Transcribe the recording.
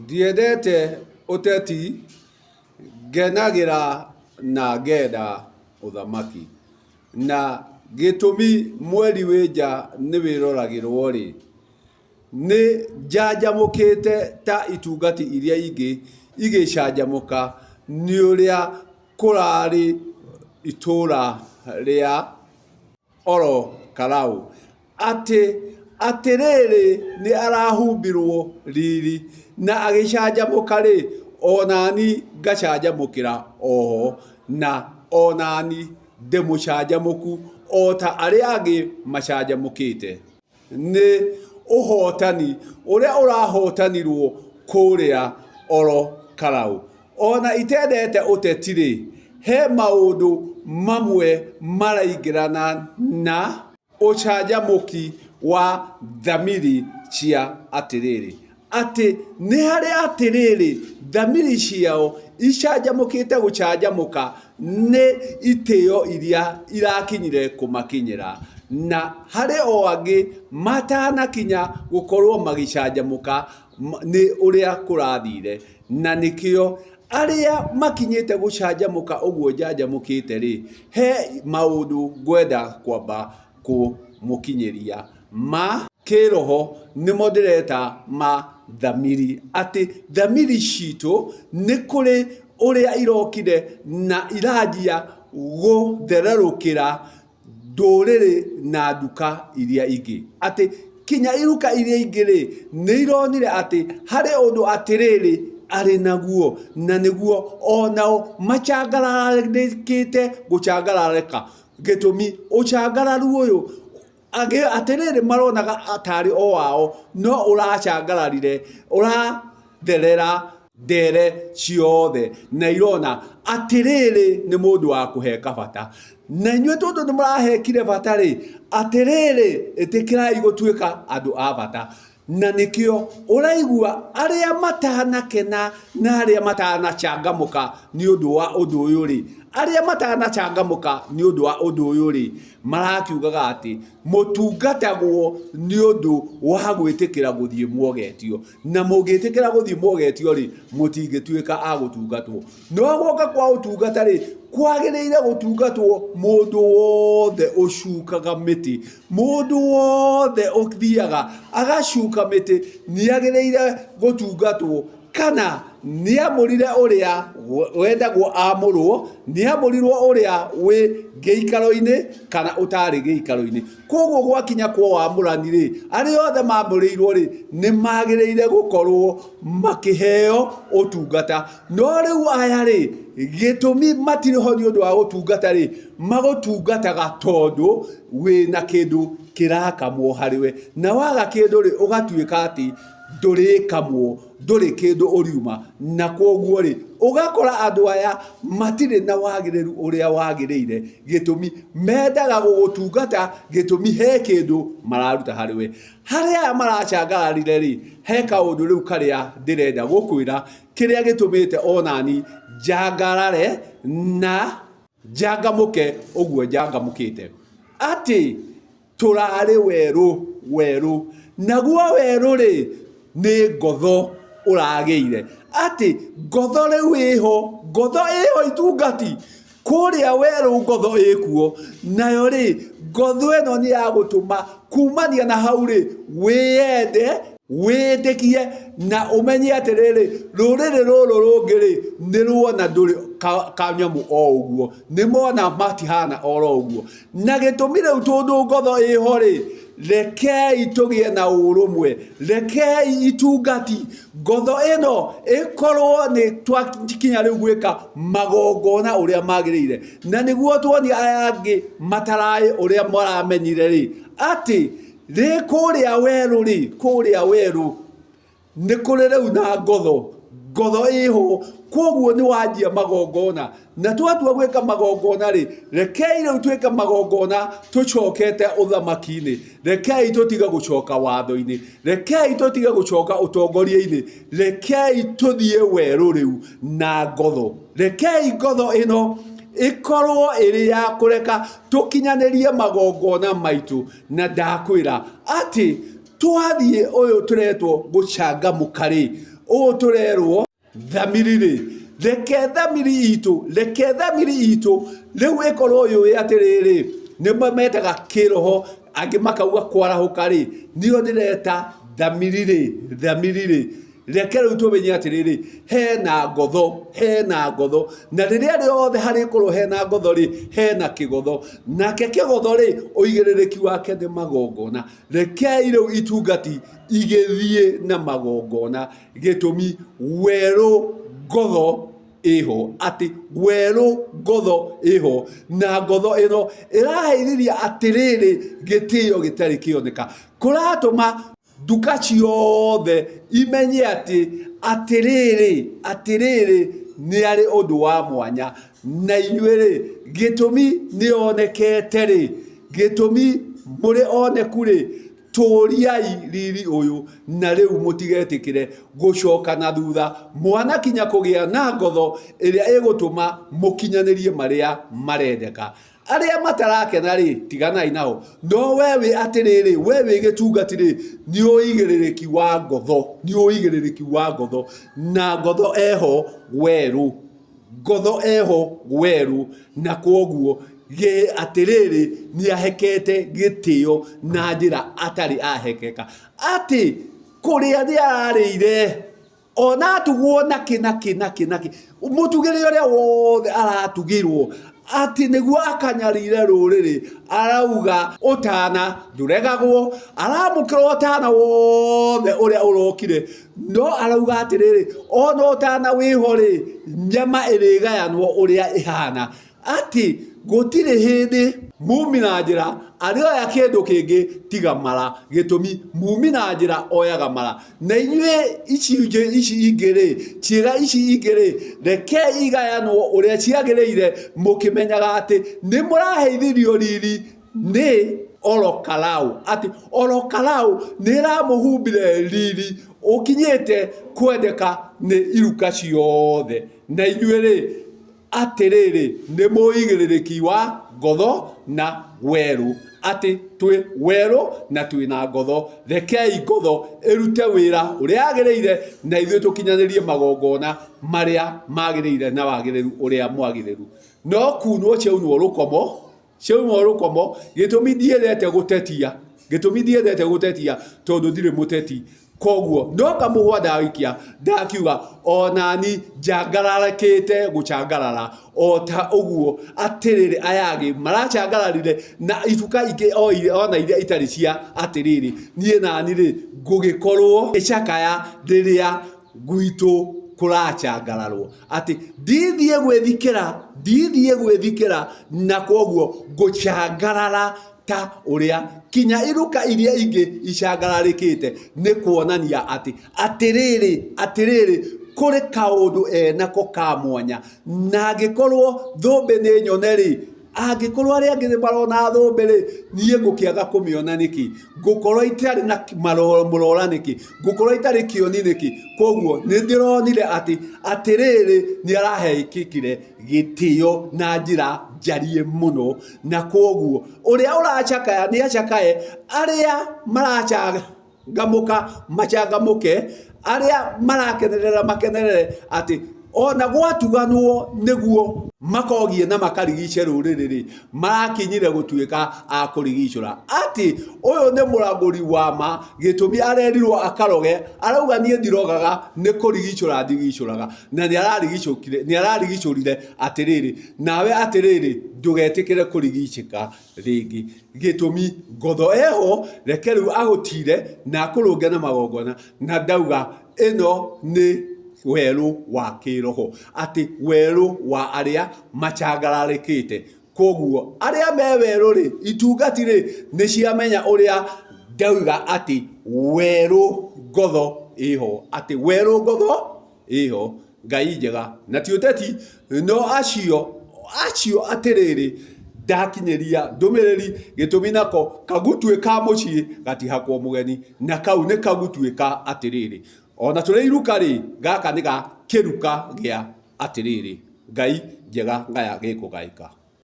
Ndiendete ũteti, ngenagĩra na ngenda ũthamaki. Na gĩtũmi mweri wĩ nja nĩ wĩroragĩrwo rĩ, nĩ njanjamũkĩte ta itungati iria ingĩ igĩcanjamũka nĩ ũrĩa kũrarĩ itũra rĩa Olo Kalou atĩ atĩrĩrĩ nĩ arahumbirwo riri na agĩcanjamũka-rĩ, onani ngacanjamũkĩra oho na onani ndĩmũcanjamũku ota arĩa angĩ macanjamũkĩte. Nĩ ũhotani ũrĩa ũrahotanirwo kũrĩa Olo Kalou. Ona itendete ũteti-rĩ, he maũndũ mamwe maraingĩrana na ũcanjamũki wa thamiri cia atĩrĩrĩ, atĩ nĩ harĩ atĩrĩrĩ thamiri ciao icanjamũkĩte gũcanjamũka nĩ itĩo iria irakinyire kũmakinyĩra, na harĩ o angĩ matanakinya gũkorwo magĩcanjamũka nĩ ũrĩa kũrathire, na nĩkĩo arĩa makinyĩte gũcanjamũka ũguo njanjamũkĩte rĩ, he maũndũ ngwenda kwamba kũmũkinyĩria ma kĩroho nĩmo ndĩreta ma thamiri, atĩ thamiri citũ nĩ kũrĩ ũrĩa irokire na iranjia gũthererũkĩra ndũrĩrĩ na nduka iria ingĩ, atĩ kinya iruka iria ingĩ rĩ, nĩ ironire atĩ harĩ ũndũ atĩrĩrĩ arĩ naguo, na nĩguo onao macangararĩkĩte gũcangararĩka. Gĩtũmi ũcangararu ũyũ angĩ atĩrĩrĩ maronaga tarĩ o wao, no ũracangararire, ũratherera ndere ciothe na irona atĩrĩrĩ nĩ mũndũ wa kũheka bata. Na inyuĩ tondũ nĩ mũrahekire bata rĩ, atĩrĩrĩ ĩtĩkĩrai gũtuĩka andũ a bata. Na nĩkĩo ũraigua arĩa matanakena na arĩa matanacangamũka nĩ ũndũ wa ũndũ ũyũ rĩ, arĩa matanacangamũka nĩ ũndũ wa ũndũ ũyũ rĩ, marakiugaga atĩ mũtungatagwo nĩ ũndũ wa gwĩtĩkĩra gũthiĩ mwogetio. Na mũngĩtĩkĩra gũthiĩ mwogetio rĩ, mũtingĩtuĩka a gũtungatwo. No guoka kwa ũtungata rĩ, kwagĩrĩire gũtungatwo mũndũ wothe ũcukaga mĩtĩ, mũndũ wothe ũthiaga agacuka mĩtĩ nĩ agĩrĩire gũtungatwo, kana nĩ amũrire ũrĩa wendagwo amũrwo, nĩ amũrirwo ũrĩa wĩ gĩikaro-inĩ kana ũtarĩ gĩikaro-inĩ. Koguo gwakinya kwa wamũrani rĩ, arĩa othe mamũrĩirwo rĩ, nĩ magĩrĩire gũkorwo makĩheo ũtungata. No rĩu aya rĩ, gĩtũmi matirĩ ho nĩ ũndũ wa gũtungata rĩ, magũtungataga tondũ wĩna kĩndũ kĩrakamwo harĩ we. Na waga kĩndũ rĩ, ũgatuĩka atĩ ndũrĩkamwo, ndũrĩ kĩndũ ũriuma. Na kwoguo rĩ, ũgakora andũ aya matirĩ na wagĩrĩru ũrĩa wagĩrĩire, gĩtũmi mendaga gũgũtungata, gĩtũmi he kĩndũ mararuta harĩ we. Harĩ aya maracangararire rĩ, he kaũndũ rĩu karĩa ndĩrenda gũkwĩra, kĩrĩa gĩtũmĩte onani njangarare na njangamũke ũguo njangamũkĩte. Atĩ tũrarĩ werũ werũ, naguo werũ rĩ, nĩ ngotho ũragĩire. Atĩ ngotho rĩu ĩho, ngotho ĩho itungati, kũrĩa werũ ngotho ĩkuo, nayo rĩ, ngotho ĩno nĩ ya gũtũma kumania na hau rĩ, wĩyende, wĩĩtĩkie na ũmenye atĩrĩrĩ, rũrĩrĩ rũrũ rũngĩ rĩ, nĩ ruona ndũrĩ kanyamũ o ũguo, nĩ mona matihana oro ũguo. Na gĩtũmi rĩu tondũ ngotho ĩho rĩ, rekei tũgĩe na ũrũmwe, rekei itungati ngotho ĩno ĩkorwo nĩ twakinya rĩu gwĩka magongona ũrĩa magĩrĩire, na nĩguo tuonie aya angĩ mataraĩ ũrĩa maramenyire rĩ, atĩ rĩ kũrĩa werũ rĩ, kũrĩa werũ nĩ kũrĩ rĩu na ngotho, ngotho ĩho, kwoguo nĩ wanjia magongona, na twatua gwĩka magongona rĩ, rekei rĩu twĩke magongona tũcokete ũthamaki-inĩ, rekei tũtige gũcoka watho-inĩ, rekei tũtige gũcoka ũtongoria-inĩ, rekei tũthiĩ werũ rĩu na ngotho, rekei ngotho ĩno ĩkorwo ĩrĩ ya kũreka tũkinyanĩrie magongona maitũ, na ndakwĩra atĩ twathiĩ ũyũ tũretwo gũcangamũka rĩ, Ũũ tũrerwo thamiri rĩ, reke thamiri itũ, reke thamiri itũ rĩu ĩkorwo yũĩ atĩrĩrĩ, nĩmo metaga kĩroho, angĩ makauga kwarahũka rĩ, nĩyo ndĩreta thamiri rĩ, thamiri rĩ, reke rĩu tũmenye atĩrĩrĩ, hena ngotho, hena ngotho, na rĩrĩa rĩothe harĩkorwo hena ngotho rĩ, hena kĩgotho, nake kĩgotho rĩ, ũigĩrĩrĩki wake nĩ magongona. Rekei rĩu itungati igĩthiĩ na magongona, gĩtũmi werũ ngotho ĩho, atĩ werũ ngotho ĩho, na ngotho ĩno ĩraheithĩria atĩrĩrĩ gĩtĩo gĩtarĩ kĩoneka, kũratũma nduka ciothe imenye atĩ atĩrĩrĩ, atĩrĩrĩ nĩ arĩ ũndũ wa mwanya, na inyuĩ rĩ, gĩtũmi nĩonekete rĩ, gĩtũmi mũrĩ oneku rĩ, tũriai riri ũyũ, na rĩu mũtigetĩkĩre gũcoka na thutha, mwanakinya kũgĩa na ngotho ĩrĩa ĩgũtũma mũkinyanĩrie marĩa marendeka. Arĩa matarakena rĩ, tiganai nao. No we wĩ atĩrĩrĩ, we wĩ gĩtungati rĩ, nĩ ũigĩrĩrĩki wa ngotho, nĩ ũigĩrĩrĩki wa ngotho, na ngotho eho werũ. Ngotho eho werũ, na kwoguo gĩ atĩrĩrĩ nĩ ahekete gĩtĩo na njĩra atarĩ ahekeka. Atĩ kũrĩa nĩ ararĩire ona atugwo nakĩ nakĩ nakĩ nakĩ, mũtugĩre ũrĩa wothe aratugirwo atĩ nĩguo akanyarire rũrĩrĩ, arauga ũtana ndũregagwo, aramũkĩra ũtana wothe ũrĩa ũrokire. No arauga atĩrĩrĩ, ona ũtana wĩho rĩ, nyama ĩrĩgayanwo ũrĩa ĩhana. Atĩ gũtirĩ hĩndĩ mumi na njĩra arĩoya kĩndũ kĩngĩ tiga mara. Gĩtũmi mumi na njĩra oyaga mara. Na inyuĩ icunjĩ ici ingĩ rĩ, ciĩga ici ingĩ rĩ, reke igayanwo ũrĩa ciagĩrĩire, mũkĩmenyaga atĩ nĩ mũraheithirio riri nĩ orokarau, atĩ orokarau nĩ ĩramũhumbire riri ũkinyĩte kwendeka nĩ iruka ciothe. Na inyuĩ rĩ, atĩrĩrĩ, nĩ mũigĩrĩrĩki wa ngotho na werũ, atĩ twĩ werũ na twĩ na ngotho. Rekei ngotho ĩrute wĩra ũrĩa yagĩrĩire, na ithuĩ tũkinyanĩrie magongona marĩa magĩrĩire na wagĩrĩru ũrĩa mwagĩrĩru. No kunwo ciaunwo rũkomo, ciauma rũkomo, gĩtũmi ndiendete gũtetia, gĩtũmi ndiendete gũtetia tondũ ndirĩ mũteti. Koguo no kamũhwa ndaikia ndakiuga onani njangararĩkĩte gũcangarara o ta ũguo atĩrĩrĩ aya angĩ maracangararire na ituka ingĩ ona iria itarĩ cia atĩrĩrĩ, niĩ nani rĩ ngũgĩkorwo ngĩcakaya rĩrĩa gwitũ kũracangararwo atĩ ndithiĩ gwĩthikĩra, ndithiĩ gwĩthikĩra, na kwoguo ngũcangarara ta ũrĩa kinya iruka iria ingĩ icangararĩkĩte, nĩ kuonania atĩ atĩrĩrĩ, atĩrĩrĩ kũrĩ kaũndũ enako ka mwanya, na angĩkorwo thũmbĩ nĩ nyone rĩ, angĩkorwo arĩa angĩ nĩ marona thũmbĩ rĩ, niĩ ngũkĩaga kũmĩona nĩkĩ? Ngũkorwo itarĩ na mũrora nĩkĩ? Ngũkorwo itarĩ kĩoni nĩkĩ? Koguo nĩ ndĩronire atĩ atĩrĩrĩ nĩ araheĩkĩkire gĩtĩo na njĩra njariĩ mũno, na koguo ũrĩa ũracakaya nĩ acakaye, arĩa maracangamũka macangamũke, arĩa marakenerera makenerere atĩ ona gwatuganwo nĩguo makogie na makarigice rũrĩrĩ rĩ, marakinyire gũtuĩka a kũrigicũra atĩ ũyũ nĩ mũragũri wa ma, gĩtũmi arerirwo akaroge, arauga niĩ ndirogaga nĩ kũrigicũra ndigicũraga, na nĩ ararigicũkire, nĩ ararigicũrire atĩrĩrĩ, nawe atĩrĩrĩ ndũgetĩkĩre kũrigicĩka rĩngĩ, gĩtũmi ngotho eho, reke rĩu agũtire na akũrũnge na magongona, na ndauga ĩno nĩ werũ wa kĩroho, atĩ werũ wa arĩa macangararĩkĩte. Koguo arĩa me werũ rĩ, itungati rĩ, nĩ ciamenya ũrĩa ndauga atĩ werũ ngotho ĩho, atĩ werũ ngotho ĩho. Ngai njega na ti ũteti, no acio acio atĩrĩrĩ, ndakinyĩria ndũmĩrĩri, gĩtũmi nako kagutuĩ ka mũciĩ gatihakwo mũgeni, na kau nĩ kagutuĩ ka atĩrĩrĩ, ona tũrĩ iruka rĩ, gaka nĩ ga kĩruka gĩa atĩrĩrĩ. Ngai njega ngaya gĩkũgaĩka.